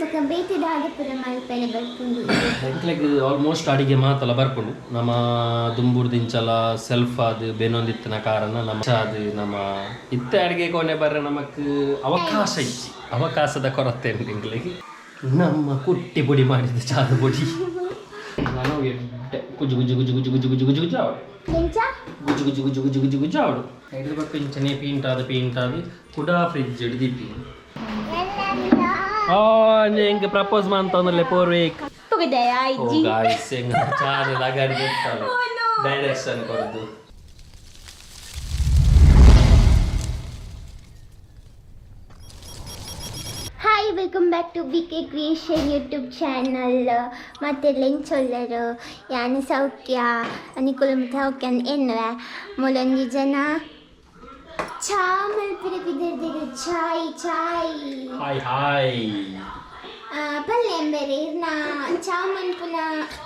ಬೊಕ ಬೇತೆ ದಾದ ಪೂರ ಮಲ್ಪೆರೆ ಬರ್ಪುಂಡು. ಎಂಕ್ಲೆಗ್ ಆಲ್ಮೋಸ್ಟ್ ಅಡಿಗೆ ಮಾತಲ ಬರ್ಪುಂಡು. ನಮ್ಮ ದುಂಬುರ್ದಿಂಚಲ ಸೆಲ್ಫ್ ಆದ್ ಬೆನೊಂದಿತ್ತಿನ ಕಾರಣ ನಮ್ಮ ಆದ್ ನಮ್ಮ ಇತ್ತೆ ಅಡಿಗೆ ಕೋಣೆ ಬರ್ರೆ ನಮಕ್ ಅವಕಾಶ ಇಜ್ಜಿ, ಅವಕಾಶದ ಕೊರತೆ ಉಂಡು ಎಂಕ್ಲೆಗ್. ನಮ್ಮ ಕುಟ್ಟಿ ಪೊಡಿ ಮಾಡಿದ ಚಾದ ಪೊಡಿ ನಾನು ಎಡ್ಡೆ ಗುಜು ಗುಜು ಗುಜು ಗುಜು ಗುಜು ಗುಜು ಗುಜು ಗುಜು ಆವಡು. ಎಂಚ? ಗುಜು ಗುಜು ಗುಜು ಗುಜು ಗುಜು ಗುಜು ಆವಡು. ಐದು ಬೊಕ್ಕ ಇಂಚನೆ ಪೀಂಟಾದ್ ಪೀಂಟಾದ್ ಕುಡ ಫ್ರಿಜ್ ಹಿಡ್ದಿಪ್ಪಿ. ಓ ಎಂಕ್ ಪ್ರಪೋಸ್ ಮಂತೊಂದುಲ್ಲೆ ಪೋರ್ವೇಕ್. ಪುಗದಯ. ಓ ಇಜ್ಜಿ. ಗಾಯ್ಸ್, ಎಂಕ್ ಚಾದ ಲಗಾಡಿ ದೆತ್ತಾಳು. Oh no. Direction ಕೊರ್ದು. Hi, welcome back to B K creation YouTube channel. ಮತ್ತು ಲೆಂಚೊಲ್ಲರು ಯಾನ್ ಸೌಖ್ಯ, ನಿಕುಲು ಸೌಖ್ಯ ಎನ್ನುವೆ. ಮೂಲೊಂಜಿ ಜನ ಚಾ ಮಲ್ಪಿರೆ ಬಿದರ್ದಿರು. ಚಾಯ್ ಚಾಯ್. Hi hi. ಪಲ್ಲೆ ಎಂಬೆರೆ ಇರ್ನ ಚಾ ಮನ್ಪುನ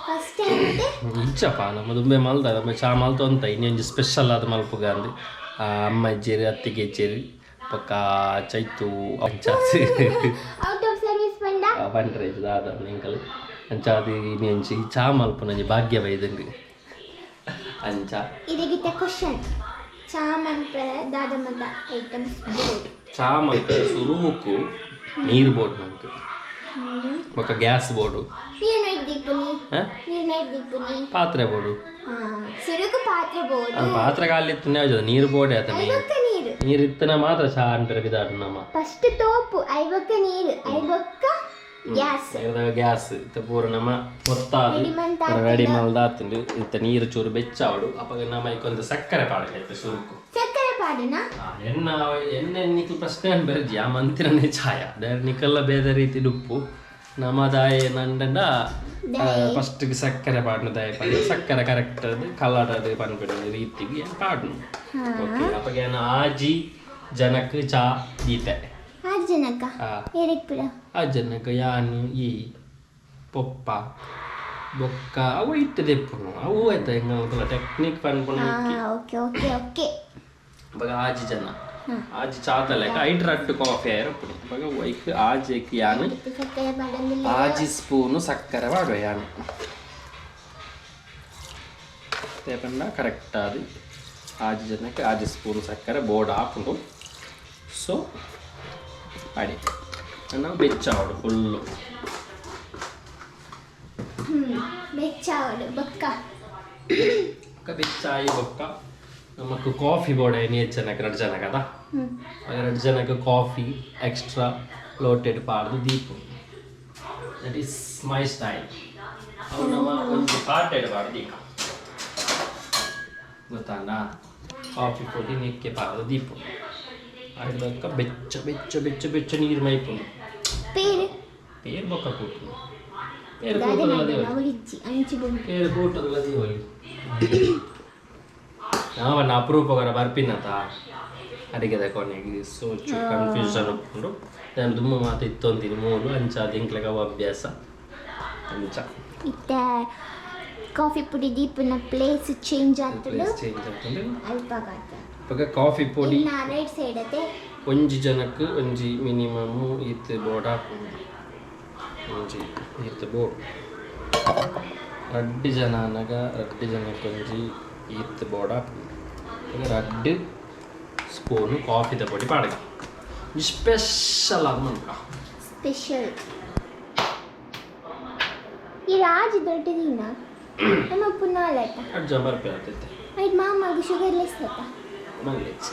ಫಸ್ಟ್ ಟೈಮ್ ಇದೆ. ಇಜ್ಜಪ್ಪ, ನಮ್ಮ ದುಂಬೆ ಮಲ್ದ, ನಮ್ಮ ಚಾ ಮಲ್ತೊಂತ. ಇನ್ನೊಂಜಿ ಸ್ಪೆಷಲ್ ಆದ ಮಲ್ಪುಗ ಅಂದು ಅಮ್ಮ ಇಜ್ಜೇರು, ಅತ್ತಿಗೆ ಇಜ್ಜೇರು, ಬೊಕ್ಕ ಚೈತು ಅಂಚಾದ್. ಔಟ್ ಆಫ್ ಸರ್ವಿಸ್ ಪಂಡ. ಬಂಟ್ರೆ ದಾದ ಎಂಕಲ್ ಅಂಚಾದ್ ಇನ್ನೊಂಜಿ ಚಾ ಮಲ್ಪುನಂಜಿ ಭಾಗ್ಯ ಬೈದಂಗ್ ಅಂಚ. ಇದಕ್ಕಿತ್ತ ಕ್ವಶನ್, ಚಾ ಮನ್ಪರೆ ದಾದ ಮತ ಐಟಮ್ಸ್ ಬೋರ್ಡ್? ಚಾ ಮಲ್ಪರೆ ಸುರುಕು ನೀರು ಬೋರ್ಡ್ ನಂಗೆ, ಬೊಕ್ಕ ಗ್ಯಾಸ್ ಬೋರ್ಡು. ನೀರು ನೈಟ್ ದೀಪುನಿ. ಹಾ? ನೀರು ನೈಟ್ ದೀಪುನಿ. ಪಾತ್ರೆ ಬೋರ್ಡು. ಸುರುಕು ಪಾತ್ರೆ ಬೋರ್ಡ್. ಅದು ಪಾತ್ರೆ ಖಾಲಿ ಇತ್ತು, ನೀರು ಬೋರ್ಡೆ ಆತ ಮೇನ್. ಐಬೊಕ್ಕ ನೀರು. ನೀರು ಇತ್ತನ ಮಾತ್ರ ಚಾ ಅನ್ಪೆರೆ ಬಿದಾಡು ನಮ್ಮ. ಫಸ್ಟ್ ತೋಪು, ಐಬೊಕ್ಕ ನೀರು, ಐಬೊಕ್ಕ ಗ್ಯಾಸ್. ಗ್ಯಾಸ್ ಇತ್ತ ಪೂರ ನಮ್ಮ ಪೊತ್ತಾದ್. ರೆಡಿ ಮಲ್ತ್. ರೆಡಿ ಮಲ್ದಾತುಂಡು. ಇತ್ತ ನೀರು ಚೂರು ಬೆಚ್ಚಾವಡು. ಅಪಗ ನಮ್ಮ ಐಕೊಂದು ಸಕ್ಕರೆ ಪಾಡಲೆ ಇತ್ತೆ ಸುರುಕು. ಸಕ್ಕರೆ ಪಾಡುನ? ಎನ್ನ ಎಣ್ಣೆ ನಿಕ್ಲು ಪ್ರಶ್ನೆ ಅನ್ಬೆರ್ಜಿ. ಆ ಮಂತಿರನೇ ಛಾಯ ಬೇರೆ ನಿಕಲ್ಲ ಬೇರೆ ರೀತಿ ಉಪ್ಪು ನಮ್ಮ ದಾಯ ನಂಡಂಡ. ಫಸ್ಟ್ ಸಕ್ಕರೆ ಪಾಡ್ನು ದಾಯ ಪಂಡ ಸಕ್ಕರೆ ಕರೆಕ್ಟ್ ಅದು ಕಲರ್ ಅದು ಪನ್ಪಿನ ರೀತಿಗೆ ಪಾಡ್ನು. ಓಕೆ, ಅಪಗ ಏನ ಆಜಿ ಜನಕ್ ಚಾ ದೀತೆ. ಆರು ಜನಕ್ಕ? ಏರಿಕ್ ಪುರ? ಆ ಜನಕ್ ಯಾನ್, ಈ ಪೊಪ್ಪ, ಬೊಕ್ಕ ಅವು ಇತ್ತೆ ದೆಪ್ಪುನು ಅವು ಆಯ್ತಾ ಎಂಗಲ ಟೆಕ್ನಿಕ್ ಪನ್ಪುನ. Okay okay okay. ಅಪಗ ಆಜಿ ಜನ ಆಜಿ ಚಾತ ಲೆಕ್ಕ ಐಟ್ ರಡ್ಡ್ ಕಾಫಿ ಆಯರ ಉಪ್ಪುನಿ. ಅಪಗ ಐಕ್ ಆಜೆಕ್ ಯಾನ್ ಸಕ್ಕರೆ ಪಾಡೊಂದಿಲ್ಲ. ಆಜಿ ಸ್ಪೂನು ಸಕ್ಕರೆ ಪಾಡುವೆ ಯಾನ್. ಪಂಡ ಕರೆಕ್ಟ್ ಆದ್ ಆಜಿ ಜನಕ್ಕೆ ಆಜಿ ಸ್ಪೂನ್ ಸಕ್ಕರೆ ಬೋರ್ಡ್ ಆಪುಂಡು. ಸೊ ಅಡಿ ನಾವು ಬೆಚ್ಚಾವಡು ಫುಲ್ಲು. ಬೆಚ್ಚಾವಡು ಬೊಕ್ಕ? ಬೊಕ್ಕ ಬೆಚ್ಚಾಯಿ ಬೊಕ್ಕ ನಮಕ್ ಕಾಫಿ ಬೋರ್ಡ್ ಎನಿ ಜನಕ್ಕೆ, ರಡ್ಡ್ ಜನಕ್ಕೆ ಅದ. ರಡ್ಡ್ ಜನಕ್ಕೆ ಕಾಫಿ ಎಕ್ಸ್ಟ್ರಾ ಲೋಟೆಡ್ ಪಾಡ್ದು Deepu. That is my style. ಅವು ನಮ್ಮ ಒಂದು ಪಾಟೆಡ್ ಪಾಡ್ದು ದೀಪ ಗೊತ್ತಾಂಡ. ಕಾಫಿ ಪೊಡಿ ನೆಕ್ಕೆ ಪಾಡ್ದು ದೀಪು. ಅಡ್ದಕ್ಕ ಬೆಚ್ಚ ಬೆಚ್ಚ ಬೆಚ್ಚ ಬೆಚ್ಚ ನೀರು ಮೈಪುಂಡು. ಪೇರು? ಪೇರು ಬೊಕ್ಕ ಕೂಟುಂಡು. ಪೇರು ದಾದ? ಕೂಟುದಲ್ಲ ದೇವಲಿ. ಅವು ಇಜ್ಜಿ ಅಂಚಿ ಬೊಂಡು. ಪೇರು ಕೂಟುದಲ್ಲ ದೇವಲಿ. ನಾವನ್ನ ಅಪರೂಪಕರ ಬರ್ಪಿನತ ಅಡಿಗೆದ ಕೊನೆಗೆ ಸೋಚು ಕನ್ಫ್ಯೂಷನ್ ಉಪ್ಪುಂಡು. ನಾನು ದುಮ್ಮ ಮಾತ ಇತ್ತೊಂದಿನಿ ಮೂಲು ಅಂಚ ಎಂಕ್ಲೆಗ್ ಅವು ಅಭ್ಯಾಸ ಅಂಚ. ಇತ್ತೆ ಕಾಫಿ ಪುಡಿ ದೀಪುನ ಪ್ಲೇಸ್ ಚೇಂಜ್ ಆತುಂಡು. ಪ್ಲೇಸ್ ಚೇಂಜ್ ಆಗ್ತದೆ. ಅಲ್ಪ ಗಾತ. ಬೊಕ್ಕ ಕಾಫಿ ಪೊಡಿ. ಇನ್ನ ರೈಟ್ ಸೈಡ್ ಅತೆ. ಒಂಜಿ ಜನಕ್ಕೆ ಒಂಜಿ ಮಿನಿಮಮ್ ಈತ್ ಬೋರ್ಡ್ ಹಾಪುಂಡು. ಒಂಜಿ ಈತ್ ಬೋರ್ಡ್. ರಡ್ಡ್ ಜನ ಆನಗ ರಡ್ಡ್ ಜನಕ್ಕೆ ಒಂಜಿ ಈತ್ ಬೋರ್ಡ್ ಹಾಪುಂಡು. ರಡ್ಡ್ ಸ್ಪೂನ್ ಕಾಫಿದ ಪೊಡಿ ಪಾಡಗ. ಸ್ಪೆಷಲ್ ಆದ್ ಮನ್ಕ. ಸ್ಪೆಷಲ್ ಈ ರಾಜ್ ದೊಡ್ಡದಿನ ನಮ್ಮ ಪುನಾಲಟ. ರಡ್ಡ್ ಜನ ಬರ್ಪೆ ಆತೈತೆ. ಐಟ್ ಮಾಮಾಗ ಶುಗರ್ ಲೆಸ್ ಆತ. ಮಲ್ಲೆಚ್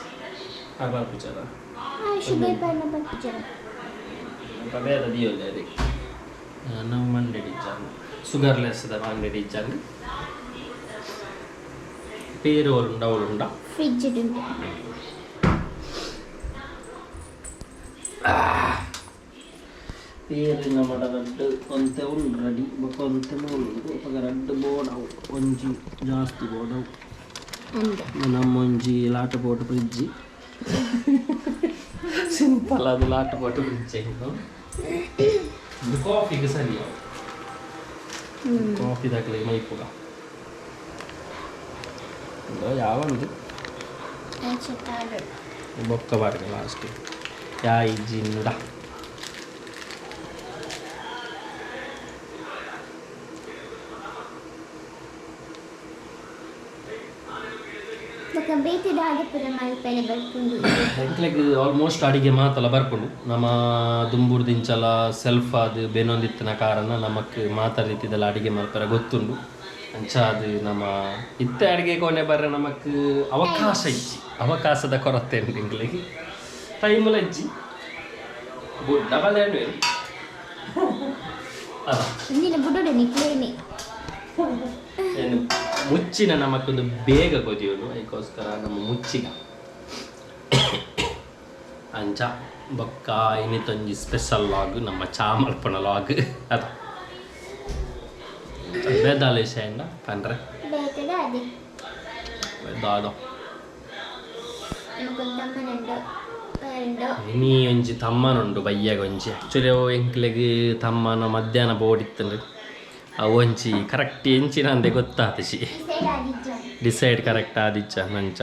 ಆ ಬರ್ಪುಜಾರ. ಆ ಶುಗರ್ ಪಾಡ್ನ ಬರ್ಪುಜಾರ. ಬೇರೆ ದಿಯೋಲೆ ಅದಕ್ಕೆ ನಾವು ಮಂಡೆಡ್ ಇಜ್ಜಾಂಗ್, ಶುಗರ್ ಲೆಸ್ the ಮಂಡೆಡ್ ಇಜ್ಜಾಂಗ್. ಪೇರು ಉಂಡ ಉಂಡ. ಫ್ರಿಜ್ ಉಂಟು. ಪೇರು ನಮ್ಮಡ ರಡ್ಡ್ ಒಂತೆ ಉಂಡು ರೆಡಿ, ಬೊಕ್ಕ ಒಂತೆ ಮೂಲು ಉಂಡು. ಅಪಗ ರಡ್ಡ್ ಬೋಡವು, ಒಂಜಿ ಜಾಸ್ತಿ ಬೋಡವು. ಅಂದ. ನಮ್ಮ ಒಂಜಿ ಲಾಟ ಬೋಟ್ ಫ್ರಿಜ್ಜಿ, ಸಿಂಪಲ್ ಅದು ಲಾಟ ಬೋಟ್ ಫ್ರಿಜ್. ಇದು ಕಾಫಿಗೆ ಸರಿ ಅವು. ಕಾಫಿ ದಾಕಲಿ ಮೈಪುಗ ಯಾವಂದು. ಬೊಕ್ಕ ಬಾರ್ಗ ಲಾಸ್ಟ್ ಯಾ ಇಜ್ಜಿ. ಇಂದ ಬೊಕ ಬೇತೆ ದಾದ ಪೂರ ಮಲ್ಪೆರೆ ಬರ್ಪುಂಡು. ಎಂಕ್ಲೆಗ್ ಆಲ್ಮೋಸ್ಟ್ ಅಡಿಗೆ ಮಾತಲ ಬರ್ಪುಂಡು. ನಮ್ಮ ದುಂಬುರ್ದಿಂಚಲ ಸೆಲ್ಫ್ ಆದ್ ಬೆನೊಂದಿತ್ತಿನ ಕಾರಣ ನಮಕ್ ಮಾತ ರೀತಿದಲ್ಲ ಅಡಿಗೆ ಮಲ್ಪೆರೆ ಗೊತ್ತುಂಡು. ಅಂಚಾದ್ ನಮ್ಮ ಇತ್ತೆ ಅಡಿಗೆ ಕೋಣೆ ಬರ್ರೆ ನಮಕ್ ಅವಕಾಶ ಇಜ್ಜಿ, ಅವಕಾಶದ ಕೊರತೆ ಉಂಡು ಎಂಕ್ಲೆಗ್, ಟೈಮ್ಲ ಇಜ್ಜಿ. ಗುಡ್ ಡಬಲ್ ಅಲ್ಲ. ಇಂದಿನ ಬುಡೋಡು ನಿಕ್ಲೇನೆ. ಏನು ಮುಚ್ಚಿನ ನಮಕೊಂದು ಬೇಗ ಕೊದಿಯೋಡು, ಅದಕ್ಕೋಸ್ಕರ ನಮ್ಮ ಮುಚ್ಚಿಗ ಅಂಚ. ಬೊಕ್ಕ ಇನ್ನಿತೊಂಜಿ ಸ್ಪೆಷಲ್ ಲಾಗ್, ನಮ್ಮ ಚಾ ಮಲ್ಪುನ ಲಾಗ್ ಅದ ಬೇದಾಲ ವಿಷಯ ಪಂಡ್ರೆ. ಬೇತೆದ ಅದೇ. ದಾದ? ನಮಗೊಂದು ತಮ್ಮನುಂಡು ಉಂಡು. ಇನಿ ಒಂಜಿ ತಮ್ಮನುಂಡು ಬಯ್ಯಾಗ ಒಂಜಿ. ಆ್ಯಕ್ಚುಲಿ ಅವು ಎಂಕ್ಲೆಗ್ ತಮ್ಮನ ಮಧ್ಯಾಹ್ನ ಬೋಡಿತ್ತಂಡು, ಅವು ಒಂಜಿ ಕರೆಕ್ಟ್ ಎಂಚಿನ ಅಂದೆ ಗೊತ್ತಾತಿಸಿ. ಡಿಸೈಡ್ ಆದಿಜ್ಜ. ಡಿಸೈಡ್ ಕರೆಕ್ಟ್ ಆದಿಚ್ಚ. ಮಂಚ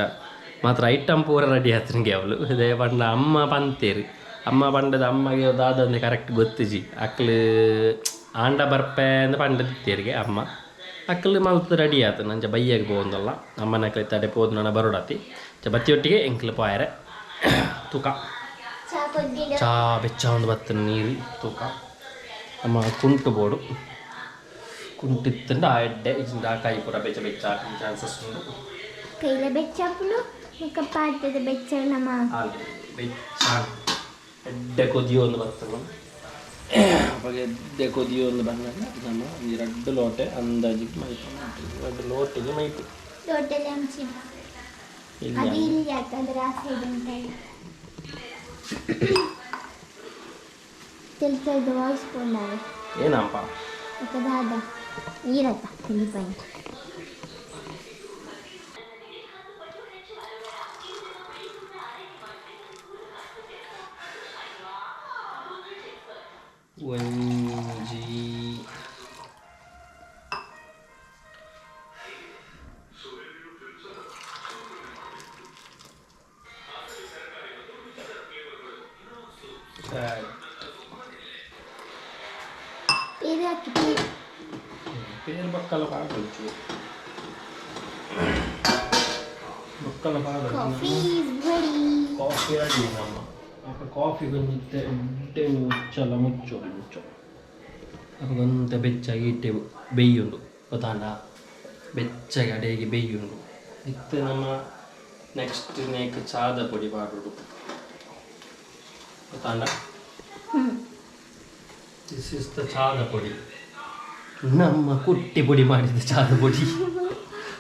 ಮಾತ್ರ ಐಟಮ್ ಪೂರ ರೆಡಿ ಆತನಿಗೆ ಅವಳು. ಇದೇ ಪಂಡ ಅಮ್ಮ ಪಂತೇರು, ಅಮ್ಮ ಪಂಡದ ಅಮ್ಮಗೆ ದಾದಂದೆ ಕರೆಕ್ಟ್ ಗೊತ್ತಿಜಿ. ಅಕ್ಲು ಆಂಡ ಬರ್ಪೆ ಅಂದ್ ಪಂಡದಿತ್ತೇರಿಗೆ ಅಮ್ಮ. ಅಕ್ಲು ಮಲ್ತ್ ರೆಡಿ ಆತು. ನಂಚ ಬಯ್ಯಾಗ ಪೋವೊಂದಲ್ಲ, ಅಮ್ಮನ ಅಕ್ಲೆ ತಡೆ ಪೋದು ನನ ಬರೋಡಾತಿ. ಬತ್ತಿಯೊಟ್ಟಿಗೆ ಎಂಕ್ಲು ಪೋಯರೆ ತೂಕ. ಚಾ ಕೊದ್ದಿಡು. ಚಾ ಬೆಚ್ಚ ಒಂದು ಬತ್ತನ ನೀರು ತೂಕ. ನಮ್ಮ ಕುಂಟು ಬೋಡು, ಕುಂಟಿತ್ತಂಡ ಆ ಎಡ್ಡೆ ಇಜ್ಜಿಂಡ ಆ ಕಾಯಿ ಪೂರ ಬೆಚ್ಚ ಬೆಚ್ಚ ಚಾನ್ಸಸ್ ಉಂಡು. ಕೈಲ ಬೆಚ್ಚಾಪುಂಡು ಬೊಕ ಪಾತ್ರದ ಬೆಚ್ಚ ನಮ್ಮ. ಹಾಗೆ ಬೆಚ್ಚ ಎಡ್ಡೆ ಕೊದಿಯೋ ಒಂದು ಬರ್ತದೆ. ಅವಾಗ ಎಡ್ಡೆ ಕೊದಿಯೋ ಒಂದು ಬಂದಾಗ ನಮ್ಮ ಈ ರಡ್ಡು ಲೋಟೆ ಅಂದಾಜಿಗೆ ಮೈಪು, ರಡ್ಡು ಲೋಟೆಗೆ ಮೈಪು. ದೊಡ್ಡಲೆ ಹಂಚಿ. ಇಲ್ಲಿ. ಅದು ಇಲ್ಲಿ ಯಾಕಂದ್ರೆ ಆ ಸೈಡ್ ಉಂಟಲ್ಲ. ತಿಳಿತದ ವಾಯ್ಸ್ ಪೋಂಡಾವೆ. ಏನಪ್ಪ? ಬೊಕ ದಾದ ನೀರತ್ತ ತಿಳಿಪಾಯಿ. ಒಂಜಿ ಪೇರು ಹಾಕಿ, ಪೇರು. ಪೇರು ಬಕ್ಕಲ ಪಾಡೊಂಚು ಬಕ್ಕಲ ಪಾಡೊಂಚು. Coffee is ready. Coffee ready. ನಮ್ಮ ಅಪ್ಪ ಕಾಫಿ ಗೊಂಜಿತ್ತೆ ಎಡ್ಡೆ ಮುಚ್ಚಲ್ಲ, ಮುಚ್ಚೋಡು ಮುಚ್ಚೋ. ಅಪಗೊಂತೆ ಬೆಚ್ಚಾಗಿ ಇಟ್ಟೆವು, ಬೆಯ್ಯುಂಡು ಗೊತ್ತಾಂಡ. ಬೆಚ್ಚಗೆ ಅಡಿಗೆ ಬೆಯ್ಯುಂಡು ಇತ್ತೆ. ನಮ್ಮ ನೆಕ್ಸ್ಟ್ ನೇಕ್ ಚಾದ ಪೊಡಿ ಪಾಡೋಡು ಗೊತ್ತಾಂಡ. This is the ಚಾದ ಪೊಡಿ. ನಮ್ಮ ಕುಟ್ಟಿ ಪೊಡಿ ಮಾಡಿದ ಚಾದ ಪೊಡಿ.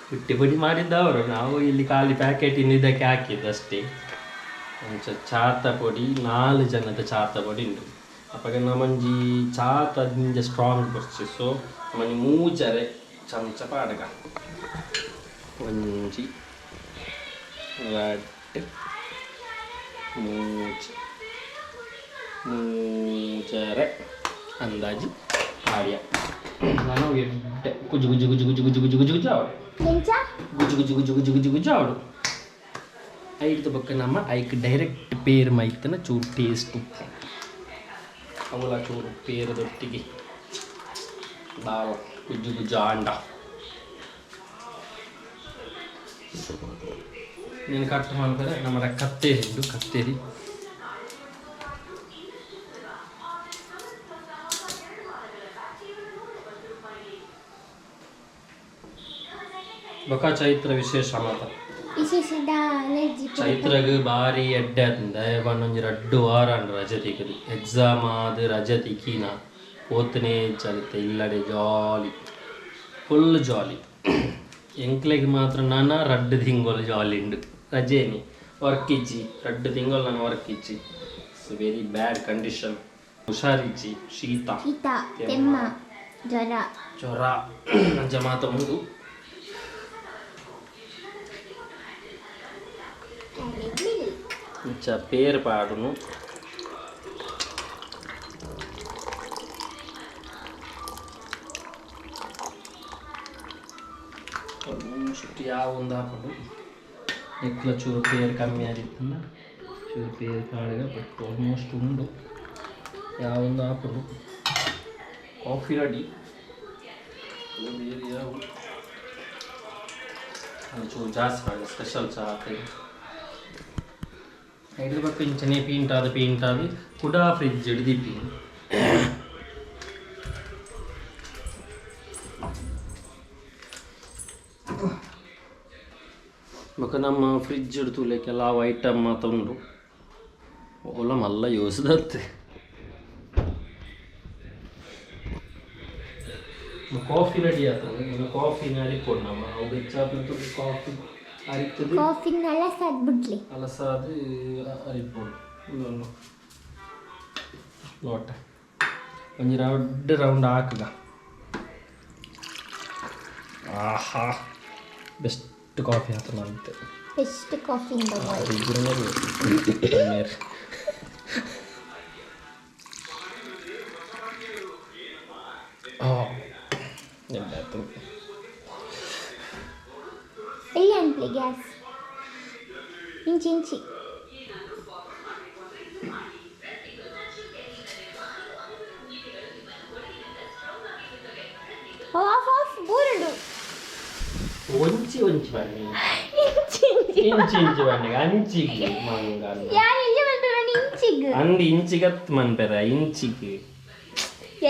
ಕುಟ್ಟಿ ಪೊಡಿ ಮಾಡಿದ್ದವರು, ನಾವು ಇಲ್ಲಿ ಖಾಲಿ ಪ್ಯಾಕೆಟಿನ ಇದಕ್ಕೆ ಹಾಕಿದ್ದು ಅಷ್ಟೇ. ಅಂಚ ಚಾತ ಪೊಡಿ 4 ಜನದ ಚಾತ ಪೊಡಿ ಉಂಟು. ಅಪಗ ನಮಂಜಿ ಚಾತ ದಿಂಜ ಸ್ಟ್ರಾಂಗ್ ಬರ್ಚಿ. ಸೊ ನಮಂಜಿ ಮೂಜರೆ ಚಮಚ ಪಾಡಗ. ಒಂಜಿ, ರಡ್ಡ್, ಮೂಜಿ, ಮೂಜರೆ ಅಂದಾಜಿ ಆಡಿಯ. ನಾನು ಎಡ್ಡೆ ಗುಜು ಗುಜು ಗುಜು ಗುಜು ಗುಜು ಗುಜು ಗುಜು ಗುಜು ಆವಡು. ಎಂಚ? ಗುಜು ಗುಜು ಗುಜು ಗುಜು ಗುಜು ಗುಜು ಆವಡು. ಐದು ಬೊಕ್ಕ ನಮ್ಮ ಐಕ್ ಡೈರೆಕ್ಟ್ ಪೇರ್ ಮೈತನ ಚೂರು ಟೇಸ್ಟ್ ಉಪ್ಪು ಅವಳ ಚೂರು ಪೇರದೊಟ್ಟಿಗೆ ದಾಲ ಗುಜ್ಜು ಗುಜ್ಜು ಆಂಡ. ನೀನು ಕಟ್ ಮಾಡ್ತಾರೆ. ನಮ್ಮ ಕತ್ತೇರಿ ಉಂಟು, ಕತ್ತೇರಿ. ಬೊಕ ಚೈತ್ರ ವಿಶೇಷ ಮಾತ? ವಿಶೇಷ ಅಲರ್ಜಿ. ಚೈತ್ರಗ್ ಬಾರಿ ಎಡ್ಡೆ ಆತಂದ. ಪಂಡ ಒಂಜಿ ರಡ್ಡು ವಾರ ಅಂಡ್ ರಜೆ ತಿಕ್ಕದು. ಎಕ್ಸಾಮ್ ಆದ್ ರಜೆ ತಿಕ್ಕಿನ ಪೋತನೇ ಚಲಿತೆ ಇಲ್ಲಡೆ ಜಾಲಿ, ಫುಲ್ ಜಾಲಿ. ಎಂಕ್ಲೆಗ್ ಮಾತ್ರ ನಾನ ರಡ್ಡು ತಿಂಗಳು ಜಾಲಿ ಉಂಡು ರಜೆನಿ. ವರ್ಕ್ ಇಜ್ಜಿ 2 ತಿಂಗಳು ನಾನು ವರ್ಕ್ ಇಜ್ಜಿ. It's very bad condition. ಹುಷಾರಿಜ್ಜಿ, ಶೀತ. ಶೀತ, ತೆಮ್ಮ, ಜ್ವರ. ಜ್ವರ ಅಂಚ ಮಾತ ಉಂಡು. ಮಿಲ್ಕ್. ಇಂಚ ಪೇರ್ ಪಾಡುನು. ಆಲ್ಮೋಸ್ಟ್ ಯಾವ ಒಂದು ಹಾಕೊಂಡು ಎಕ್ಲ ಚೂರು ಪೇರ್ ಕಮ್ಮಿ ಆಗಿತ್ತಂದ ಚೂರು ಪೇರ್ ಪಾಡುಗ. ಬಟ್ ಆಲ್ಮೋಸ್ಟ್ ಉಂಡು, ಯಾವೊಂದು ಹಾಕೊಂಡು. Coffee ready. ಬೇರೆ ಯಾವ ಒಂಚೂರು ಜಾಸ್ತಿ ಮಾಡಿ ಸ್ಪೆಷಲ್ ಚಾ ಆತಗೆ ಐದು ಬೊಕ್ಕ ಇಂಚನೆ ಪೀಂಟಾದ್ ಪೀಂಟಾದ್ ಕುಡ ಫ್ರಿಜ್ ಹಿಡ್ದಿಪ್ಪಿ. ಬೊಕ್ಕ ನಮ್ಮ ಫ್ರಿಜ್ ತೂಲೆ ಕೆಲವು ಐಟಮ್ ಮಾತ ಉಂಡು ಓಲ ಮಲ್ಲ ಯೂಸ್ದತ್ತೆ. ಕಾಫಿ ರೆಡಿ ಆತದೆ. ಇನ್ನು ಕಾಫಿನ ಅರಿಪೊಡು ನಮ್ಮ ಅವು ಬೆಚ್ಚಾಪು ಕಾಫಿ ಅರಿತದೆ. ಕಾಫಿ ಅಲಸಾದ್ ಬಿಡ್ಲಿ. ಅಲಸಾದ ಅರಿಪೊಡು. ಉಂದೊಂದು ಲೋಟ ಒಂಜಿ ರೌಂಡ್ ರೌಂಡ್ ಹಾಕುಗ. ಆಹಾ, ಬೆಸ್ಟ್ ಕಾಫಿ ಆತನಂತೆ. Best coffee in the world. ಎಲ್ಲಿ ಅನ್ಪ್ಲೆ ಗ್ಯಾಸ್ ಇಂಚಿ ಇಂಚಿ. Of of ಬೂರುಡು. ಒಂಚಿ ಒಂಚಿ ಬನ್ನಿ. ಇಂಚಿ ಇಂಚಿ. ಇಂಚಿ ಇಂಚಿ ಬನ್ನಿ ಅಂಚಿಗೆ ಮಂಗ. ಯಾರು ಎಲ್ಲಿ ಮನ್ಪೆ ಇಂಚಿಗ್. ಅಂದ್ ಇಂಚಿಗತ್ ಮನ್ಪೆರ ಇಂಚಿಗೆ.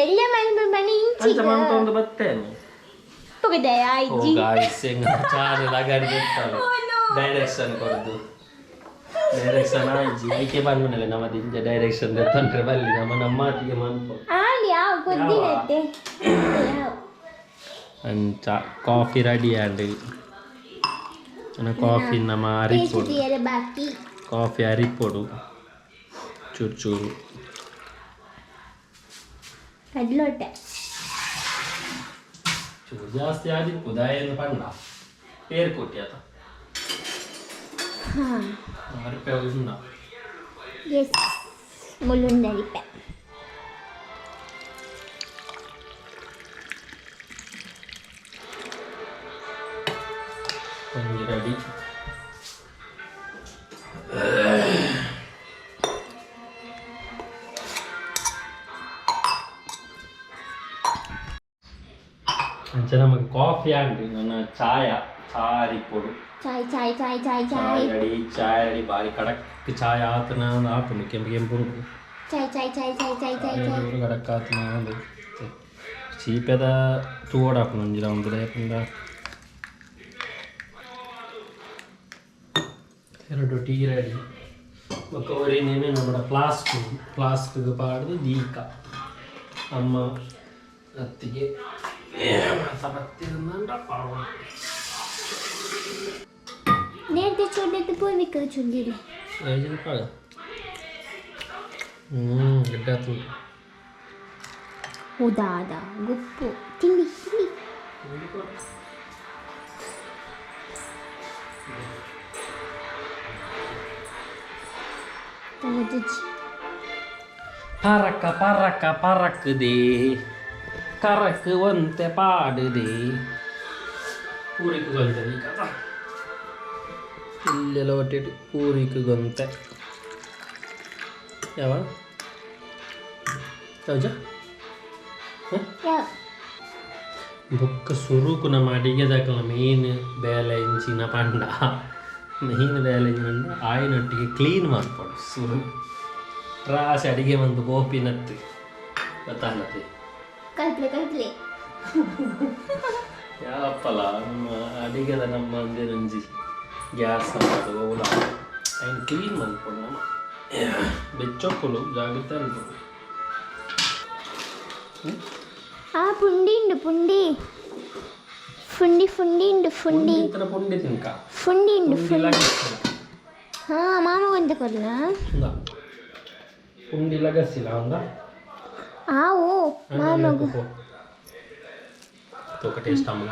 ಎಲ್ಲ ಮನ್ಪೆ ಅಂಚ ಇಂಚಿಗ್. ಮಂತೊಂದು ಬತ್ತೇನೆ. ಪುಗದೆ ಓ ಆಯ್ಜಿ. ಗಾಯ್ಸ್, ಎಂಗ ಚಾರು ಲಗಾಡಿ ಬಿಡ್ತಾಳೆ. Oh no. Direction ಕೊರ್ದು ಡೈರೆಕ್ಷನ್ ಆಯ್ಜಿ ಐಕೆ ಬಂದ್ಮೇಲೆ ನಮ್ಮ ದಿಂಜ ಡೈರೆಕ್ಷನ್ ತೊಂದ್ರೆ ಬಲ್ಲಿ ನಮ್ಮ ನಮ್ಮಾತಿಗೆ ಮನ್ಪು. ಆಂಡ್ ಯಾವ ಕೊದ್ದಿನತ್ತೆ ಯಾವ. ಅಂಚ ಕಾಫಿ ರೆಡಿ ಆಂಡ್ ಕಾಫಿ ನಮ್ಮ ಟೇಸ್ಟ್ ಅರಿಪೊಡು. తీಯರೆ ಬಾಕಿ. ಕಾಫಿ ಅರಿಪೊಡು ಚೂರು ಚೂರು. ಕಡ್ಲೋಟೆ. ಚೂರು ಜಾಸ್ತಿ ಆದಿಪ್ಪು ದಾಯನ ಪಂಡ ಪೇರು ಕೊಟ್ಟಿ ಆತ. ಹಾ. ಅರಿಪೆ ಉಂಡ. ಎಸ್, ಮುಳ್ಳುಂದರಿಪೆ. ಒಂಜಿ ರೆಡಿ. ಅಂಚ ನಮಗೆ ಕಾಫಿ ಆಂಡ್ ನನ್ನ ಚಾಯ ಚಾ ಅರಿಪೊಡು. ಚಾಯ್ ಚಾಯ್ ಚಾಯ್ ಚಾಯ್. ಚಾಯ್ ಚಾಯ್ ರೆಡಿ, ಚಾಯ್ ರೆಡಿ. ಬಾರಿ ಕಡಕ್ ಚಾಯ್ ಆತನ ಆಪುಂಡು, ಕೆಂಪು ಕೆಂಪು ಉಂಟು. ಚಾಯ್ ಚಾಯ್ ಚಾಯ್ ಚಾಯ್ ಚಾಯ್ ಚಾಯ್ ಚಾಯ್. ಜೋರು ಕಡಕ್ ಆತನ ಉಂಡು. ಚೀಪೆದ ತೂವಡಾಪುಂಡು ಒಂಜಿ ರೌಂಡ್ ದಾಯೆಪಂಡ ಎರಡು ಟೀ ರೆಡಿ. ಬೊಕ್ಕ ಒರಿನೇನೆ ನಮ್ಮಡ ಫ್ಲಾಸ್ಕ್ ಫ್ಲಾಸ್ಕ್ಗೆ ಪಾಡ್ದು ದೀಕ ಅಮ್ಮ ಅತ್ತಿಗೆ ಬತ್ತಿರಂಡ ಪಾವು. ನೇರ್ದೆ ಚೂಡಿದ್ದು ಪೂರ್ವಿಕ ಚೂಡಿಲ್ಲ. ಐದು ಪಾಡು ಗಿಡ್ಡ ಆತು. ಉದಾದ ಗುಪ್ಪು ತಿಂಡಿ ತಿಂಡಿ. ತಗೋಜಿ. ಪರಕ ಪರಕ ಪರಕದೆ ಕರಕ್ ಒಂತೆ ಪಾಡುದೆ ಪೂರಿಕ್ ಗೊಂತೆ ಈ ಕಥ ಇಲ್ಲೆಲ್ಲ ಒಟ್ಟಿಟ್ಟು ಪೂರಿಕ್ ಗೊಂತೆ ಯಾವ ಯಾವ್ಜ. ಯಾವ. ಬೊಕ್ಕ ಸುರುಕು ನಮ್ಮ ಅಡಿಗೆದಾಕಲ ಮೇನ್ ಬೇಲೆ ಇಂಚಿನ ಪಂಡ ಮೇನ್ ಬೇಲೆ ಇಂಚಿನ ಆಯಿನೊಟ್ಟಿಗೆ ಕ್ಲೀನ್ ಮಾಡ್ಪೊಡು. ಸುರು ರಾಸಿ ಅಡಿಗೆ ಬಂದು ಗೋಪಿನತ್ತು ಗೊತ್ತಾನತ್ತೆ. ಕಲ್ಪ್ಲೆ ಕಲ್ಪ್ಲೆ. ಯಾವಪ್ಪಲ ನಮ್ಮ ಅಡಿಗೆದ ನಮ್ಮ ಅಂದೇನೊಂಜಿ ಗ್ಯಾಸ್ ಅದು ಓಲ ಐನ್ ಕ್ಲೀನ್ ಮನ್ಪೊಡು. ನಮ್ಮ ಬೆಚ್ಚೊಕ್ಕುಲು ಜಾಗ್ರತೆ ಅನ್ಪೊಡು. ಆ ಪುಂಡಿ ಉಂಡು ಪುಂಡಿ ಫುಂಡಿ ಫುಂಡಿ ಉಂಡು ಫುಂಡಿ. ಇತರ ಪುಂಡಿ ತಿನ್ಕ. ಫುಂಡಿ ಉಂಡು. ಪುಂಡಿ ಫುಂಡಿ ಲಗಸಿಲ. ಹಾ, ಮಾಮ ಗೊಂತ ಕೊರ್ಲ. ಉಂದ ಪುಂಡಿ ಲಗಸಿಲ ಉಂದ. ಆವು ಮಾಮಗು. ತೋಕ ಟೇಸ್ಟ್ ಅಮ್ಮಗ.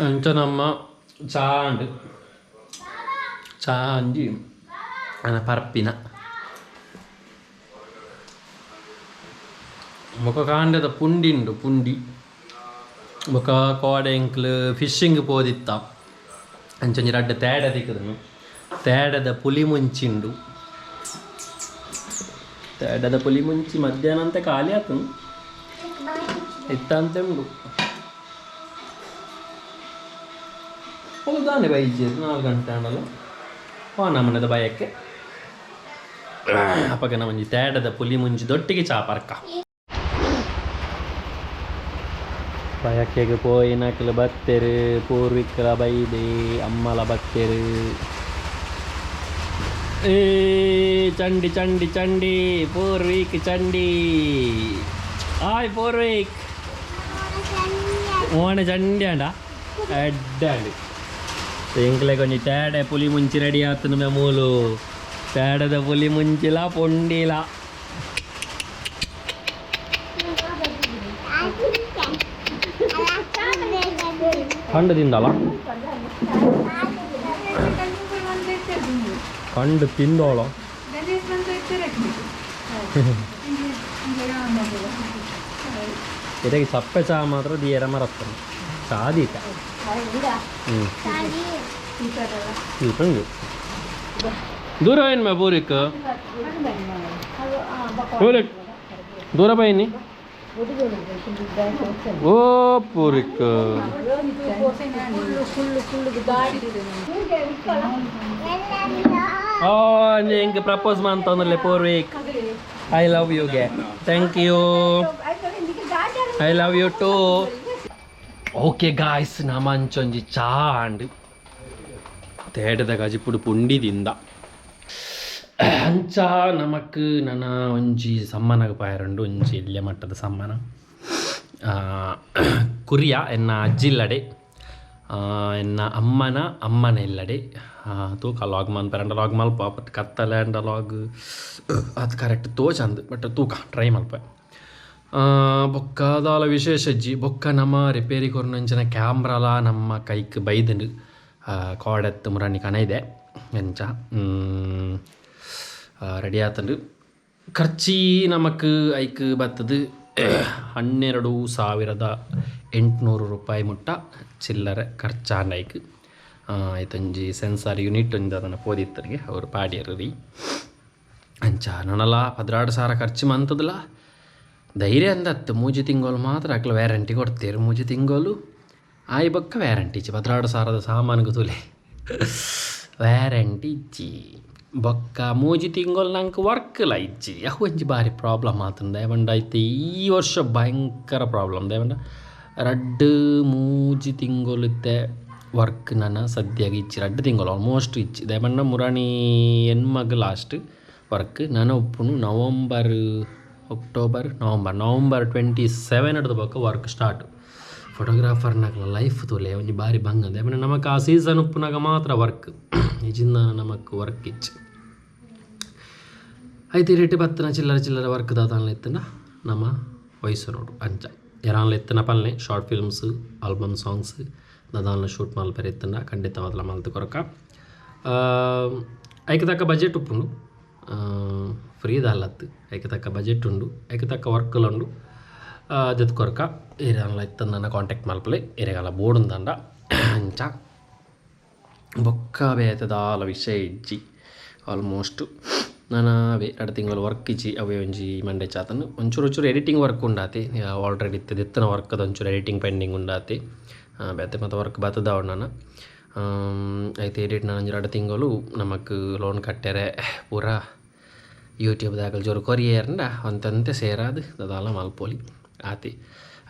ಅಂಚ ನಮ್ಮ ಚಾ ಉಂಡು ಚಾ ಅಂಜಿ ಅನ ಪರ್ಪಿನ ಬೊಕ ಕಾಂಡದ ಪುಂಡಿ ಉಂಡು ಪುಂಡಿ. ಬೊಕ ಕೋಡೆ ಎಂಕ್ಲು ಫಿಶಿಂಗ್ ಪೋದಿತ್ತ. ಅಂಚೊಂಜಿ ರಡ್ಡ್ ತೇಡ ತಿಕ್ಕುದನು. ತೇಡದ ಪುಲಿ ಮುಂಚಿಂಡು. ತೇಡದ ಪುಲಿ ಮುಂಚಿ ಮಧ್ಯಾಹ್ನ ಅಂತ ಖಾಲಿ ಆತನು. ಇತ್ತಂತೆ ಉಂಡು. ದಾನೆ ಬೈಜೆ 4 ಗಂಟೆ ಆಂಡಲ ವಾ ನಮನದ ಬಯಕೆ. ಅಪಗನ ಒಂಜಿ ತೇಡದ ಪುಲಿ ಮುಂಚಿ ದೊಟ್ಟಿಗೆ ಚಾ ಪರ್ಕ. ಬಯಕೆಗೆ ಪೋಯಿನಕ್ಲು ಬತ್ತೆರು, ಪೂರ್ವಿಕಲ ಬೈದೆ, ಅಮ್ಮಲ ಬತ್ತೆರು. ಏ ಚಂಡಿ ಚಂಡಿ ಚಂಡಿ ಪೂರ್ವಿಕ್ ಚಂಡಿ. ಆಯ್ ಪೂರ್ವಿಕ್, ಮೋನೆ ಚಂಡಿ ಅಂಡ ಎಡ್ಡೆ ಅಂಡಿ. ಎಂಕ್ಲೆಗ್ ಒಂಜಿ ತೇಡೆ ಪುಲಿ ಮುಂಚಿ ರೆಡಿ ಆತನ. ಮೂಲು ತೇಡದ ಪುಲಿ ಮುಂಚಿಲ ಪೊಂಡಿಲ. ಕಂಡು ತಿಂದಲ್ಲ, ಕಂಡು ತಿಂದೋಳ. ಇದಕ್ಕೆ ಚಪ್ಪೆ ಚಾ ಮಾತ್ರ ದಿಯರ ಮರತ್ತನ ಚಾ ದೀತ. ಹ್ಞೂ, ಉಂಡು. ದೂರ ಏನು ಮೇ ಪೂರಿಕ್ ಪೂರಿಕ್ ದೂರ ಬೈನಿ. ಓ ಪೂರಿಕ್. ಓ, ಎಂಕ್ ಪ್ರಪೋಸ್ ಮಂತೊಂದುಲ್ಲೆ ಪೂರ್ವಿಕ್. I love you ಗೆ. Thank you, I love you too. Okay guys, ನಮಂಚೊಂಜಿ ಚಾ ಆಂಡ್. ತೇಟದ ಕಜಿಪುಡು ಪುಂಡಿ ತಿಂದ. ಅಂಚ ನಮಕ್ ನನ ಒಂಜಿ ಸಮ್ಮನಗ ಪಾಯರುಂಡು, ಒಂಜಿ ಎಲ್ಯ ಮಟ್ಟದ ಸಮ್ಮನ. ಕುರಿಯ ಎನ್ನ ಅಜ್ಜಿಲ್ಲಡೆ, ಎನ್ನ ಅಮ್ಮನ ಅಮ್ಮನ ಇಲ್ಲಡೆ. ತೂಕ ಲಾಗ್ ಮನ್ಪೆರಂಡ ಲಾಗ್ ಮಲ್ಪ. ಬಟ್ ಕತ್ತಲೆ ಅಂಡ ಲಾಗ್ ಅದು ಕರೆಕ್ಟ್ ತೋಚಂದು. ಬಟ್ ತೂಕ ಟ್ರೈ ಮಲ್ಪ. ಬೊಕ್ಕ ದಾಲ ವಿಶೇಷ ಅಜ್ಜಿ. ಬೊಕ್ಕ ನಮ್ಮ ರಿಪೇರಿ ಕೊರ್ನಂಚಿನ ಕ್ಯಾಮ್ರಾಲ ನಮ್ಮ ಕೈಕ್ ಬೈದಂಡು. ಕಾಡೆತ್ತು ಮುರಾಣಿ ಕಣ ಇದೆ. ಎಂಚ ರೆಡಿ ಆತಂಡು. ಖರ್ಚಿ ನಮಕ್ ಐಕ್ ಬತ್ತದು 12,800 ರೂಪಾಯಿ ಮುಟ್ಟ ಚಿಲ್ಲರೆ ಖರ್ಚಾಂಡ ಐಕ್. ಐತೊಂಜಿ ಸೆನ್ಸಾರ್ ಯೂನಿಟ್ ಒಂಜಿ ಅದನ್ನು ಪೋದಿತ್ತರಿಗೆ ಅವರು ಪಾಡ್ಯರು ರೀ. ಅಂಚ ನನಲ 12,000 ಖರ್ಚು ಮಂತದಲ ಧೈರ್ಯ ಅಂದತ್ತು. 3 ತಿಂಗಳು ಮಾತ್ರ ಅಕ್ಲ ವ್ಯಾರಂಟಿ ಕೊಡ್ತೇರು. 3 ತಿಂಗಳು ಆಯಿ ಬೊಕ್ಕ ವ್ಯಾರಂಟಿ ಇಜ್ಜಿ. 12,000ದ ಸಾಮಾನುಗು ತೂಲೆ, ವ್ಯಾರಂಟಿ ಇಜ್ಜಿ. ಬೊಕ್ಕ 3 ತಿಂಗಳು ನಂಗೆ ವರ್ಕ್ಲ ಇಜ್ಜಿ. ಅವು ಒಂಜಿ ಬಾರಿ ಪ್ರಾಬ್ಲಮ್ ಆತಂದ. ಪಂಡ ಐತೆ ಈ ವರ್ಷ ಭಯಂಕರ ಪ್ರಾಬ್ಲಮ್. ಪಂಡ 2-3 ತಿಂಗಳು ಇತ್ತೆ ವರ್ಕ್ ನನ್ನ ಸದ್ಯಗೆ ಇಜ್ಜಿ. 2 ತಿಂಗಳು ಆಲ್ಮೋಸ್ಟ್ ಇಜ್ಜಿ. ದಾಯೆ ಮುರಾಣಿ ಎನ್ಮಗ್ ಲಾಸ್ಟ್ ವರ್ಕ್ ನನ ಉಪ್ಪುನು ನವಂಬರ್, ಅಕ್ಟೋಬರ್, ನವಂಬರ್, ನವಂಬರ್ 27 ಹಿಡ್ದು ಬೊಕ್ಕ ವರ್ಕ್ ಸ್ಟಾರ್ಟ್. ಫೋಟೋಗ್ರಾಫರ್ನಕ್ಲ ಲೈಫ್ ತೂಲೆ, ಒಂಜಿ ಬಾರಿ ಬಂಗ. ದಾಯೆ ನಮಕ್ ಆ ಸೀಸನ್ ಉಪ್ಪುನಾಗ ಮಾತ್ರ ವರ್ಕ್, ನಿಜಿಂದ ನಮಕ್ ವರ್ಕ್ ಇಜ್ಜಿ. ಐತಿ ರೇಟ್ ಬತ್ತನ ಚಿಲ್ಲರೆ ಚಿಲ್ಲರೆ ವರ್ಕ್ ದಾದಾನ್ಲ ಇತ್ತನ ನಮ್ಮ ವಯಸ್ಸು ನೋಡು. ಅಂಚ ಎರಾನ್ಲ ಎತ್ತನ ಪಲ್ನೆ ಶಾರ್ಟ್ ಫಿಲ್ಮ್ಸ್, ಆಲ್ಬಮ್ ಸಾಂಗ್ಸ್ ದಾದಾನ್ಲ ಶೂಟ್ ಮಲ್ಪೆರೆ ಇತ್ತಂಡ ಖಂಡಿತವಾದ್ಲ ಮಲ್ತ್ ಕೊರಕ. ಐಕ್ ತಕ್ಕ ಬಜೆಟ್ ಉಪ್ಪುಂಡು, ಫ್ರೀ ದಾಲತ್ತು. ಐಕ್ ತಕ್ಕ ಬಜೆಟ್ ಉಂಡು, ಐಕ್ ತಕ್ಕ ವರ್ಕ್ಲ ಉಂಡು. ದೆತ್ ಕೊರಕ. ಏರಾನ್ಲ ಇತ್ತಂದನ ಕಾಂಟ್ಯಾಕ್ಟ್ ಮಲ್ಪಲೆ, ಎರೆಗಾಲ ಬೋಡುಂದಂಡ. ಅಂಚ ಬೊಕ್ಕ ಬೇತೆ ದಾಲ ವಿಷಯ ಇಜ್ಜಿ ಆಲ್ಮೋಸ್ಟ್. ನಾನು ಅವೇ 2 ತಿಂಗಳು ವರ್ಕ್ ಇಜ್ಜಿ, ಅವೇ ಒಂಜಿ ಮಂಡೆ ಚಾತನ್. ಒಂಚೂರು ಒಂಚೂರು ಎಡಿಟಿಂಗ್ ವರ್ಕ್ ಉಂಡಾತಿ. ಆಲ್ರೆಡಿ ಇತ್ತದ ಇತ್ತನ ವರ್ಕ್ದ ಒಂಚೂರು ಎಡಿಟಿಂಗ್ ಪೆಂಡಿಂಗ್ ಉಂಡಾತಿ. ಬೇತೆ ಮತ್ತು ವರ್ಕ್ ಬತ್ತದವ ನಾನು. ಐತೆ ಎಡಿಟ್ ನಾನು ಒಂಜಿ 2 ತಿಂಗಳು ನಮಕ್ ಲೋನ್ ಕಟ್ಟೆರೆ ಪೂರ ಯೂಟ್ಯೂಬ್ದಾಗ ಜೋರು ಕೊರಿಯರ್ಂಡ ಒಂತಂತೆ ಸೇರಾದು ದಾಲ ಮಲ್ಪೊಲಿ ಆತಿ.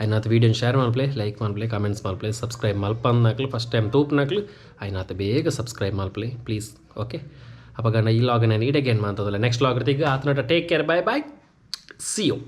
ಐನಾತ್ ವೀಡಿಯೋನ ಶೇರ್ ಮಲ್ಪಲೆ, ಲೈಕ್ ಮಲ್ಪಲೆ, ಕಮೆಂಟ್ಸ್ ಮಲ್ಪಲೆ. ಸಬ್ಸ್ಕ್ರೈಬ್ ಮಲ್ಪಂದಕ್ಲು, ಫಸ್ಟ್ ಟೈಮ್ ತೂಪ್ನಕ್ಲು ಐನಾತ್ ಬೇಗ ಸಬ್ಸ್ಕ್ರೈಬ್ ಮಲ್ಪಲೆ ಪ್ಲೀಸ್. ಓಕೆ, ಅಪಗ ಈ ಲಾಗ್ ನಾನು ಈಡೆಗೆ ಏನು ಮಾಡ್ತದಲ್ಲ. ನೆಕ್ಸ್ಟ್ ಲಾಗ್ ಆತನಟ. Take care, bye bye, see you.